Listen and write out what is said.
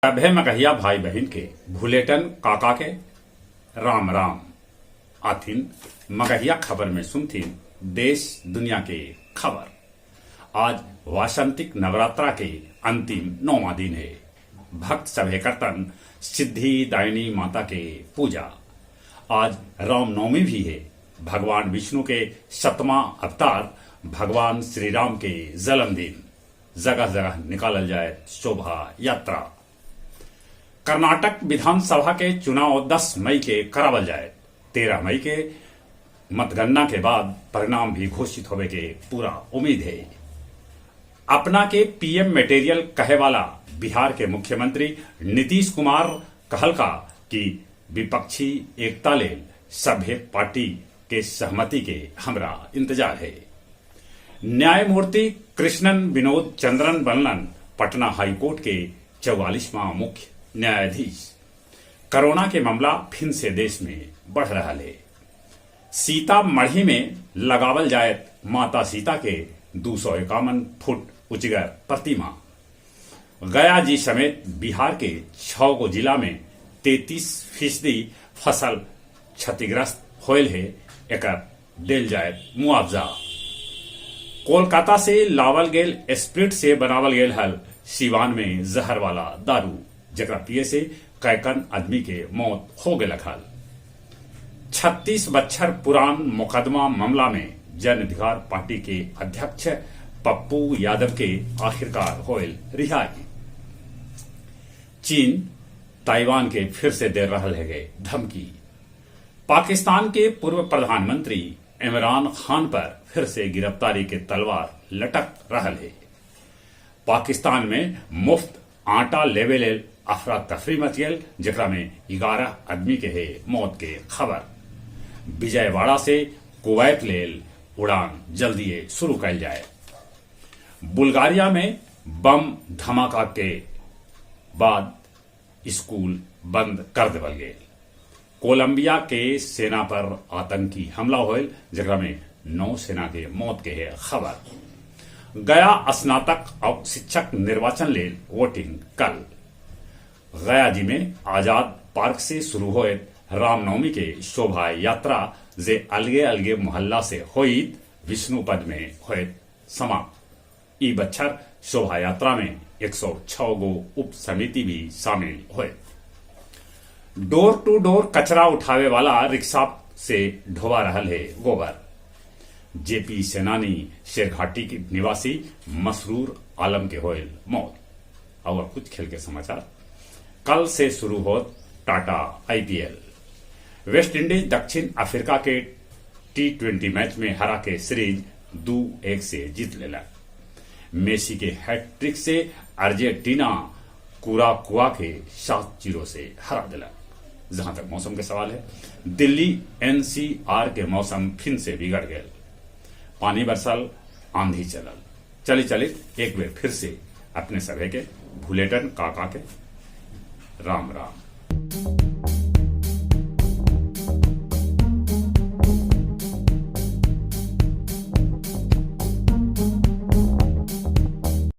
सभे मगहिया भाई बहिन के भुलेटन काका के राम राम। आथिन मगहिया खबर में सुनथिन देश दुनिया के खबर। आज वासंतिक नवरात्रा के अंतिम नौवा दिन है। भक्त सभे करतन सिद्धि दायिनी माता के पूजा। आज रामनवमी भी है। भगवान विष्णु के सतमा अवतार भगवान श्री राम के जन्मदिन। जगह जगह निकालल जाए शोभा यात्रा। कर्नाटक विधानसभा के चुनाव 10 मई के करावल जाए। 13 मई के मतगणना के बाद परिणाम भी घोषित होवे के पूरा उम्मीद है। अपना के पीएम मटेरियल कहे वाला बिहार के मुख्यमंत्री नीतीश कुमार कहलका कि विपक्षी एकता लेल सभे पार्टी के सहमति के हमरा इंतजार है। न्यायमूर्ति कृष्णन विनोद चंद्रन बनलन पटना हाईकोर्ट के 44वां मुख्य न्यायाधीश। कोरोना के मामला फिर से देश में बढ़ रहा है। सीतामढ़ी में लगावल जाए माता सीता के 251 फुट उचगर प्रतिमा। गया जी समेत बिहार के 6 गो जिला में 33% फसल क्षतिग्रस्त होयल है, एकर देल जाए मुआवजा। कोलकाता से लावल गेल स्प्रिट से बनावल गेल हल सिवान में जहर वाला दारू, जकरा पिए से कैकन आदमी के मौत हो गेलक हल। 36 बच्छर पुरान मुकदमा मामला में जन अधिकार पार्टी के अध्यक्ष पप्पू यादव के आखिरकार होयल रिहाई। चीन ताइवान के फिर से दे रहल है गए धमकी। पाकिस्तान के पूर्व प्रधानमंत्री इमरान खान पर फिर से गिरफ्तारी के तलवार लटक रहल है। पाकिस्तान में मुफ्त आटा लेवे लेल अफरा तफरी मच गेल, जेकरा में 11 आदमी के है मौत के खबर। विजयवाड़ा से कुवैत लेल उड़ान जल्दी शुरू कैल जाए। बुल्गारिया में बम धमाका के बाद स्कूल बंद कर देवल गेल। कोलंबिया के सेना पर आतंकी हमला होयल, जेकरा में 9 सेना के मौत के है खबर। गया स्नातक और शिक्षक निर्वाचन लेल वोटिंग कल। गया जी में आजाद पार्क से शुरू होए रामनवमी के शोभा यात्रा जे अलगे अलगे मोहल्ला से होइत विष्णुपद में होइत समाप्त। ई बच्छर शोभा यात्रा में 106 गो उप समिति भी शामिल होए। डोर टू डोर कचरा उठावे वाला रिक्शा से ढोवा रहल है गोबर। जेपी सेनानी शेरघाटी के निवासी मसरूर आलम के होयल मौत। और कुछ खेल के समाचार। कल से शुरू हो टाटा आईपीएल। वेस्ट इंडीज दक्षिण अफ्रीका के T20 match में हरा के सीरीज 2-1 से जीत लेलक। मेसी के हैट्रिक से अर्जेंटीना कुराकुआ के 7-0 से हरा दिलक। जहां तक मौसम के सवाल है, दिल्ली एनसीआर के मौसम फिर से बिगड़ गए। पानी बरसल, आंधी चलल। चली चली एक बेर फिर से अपने सभे के भुलेटन काका के राम राम।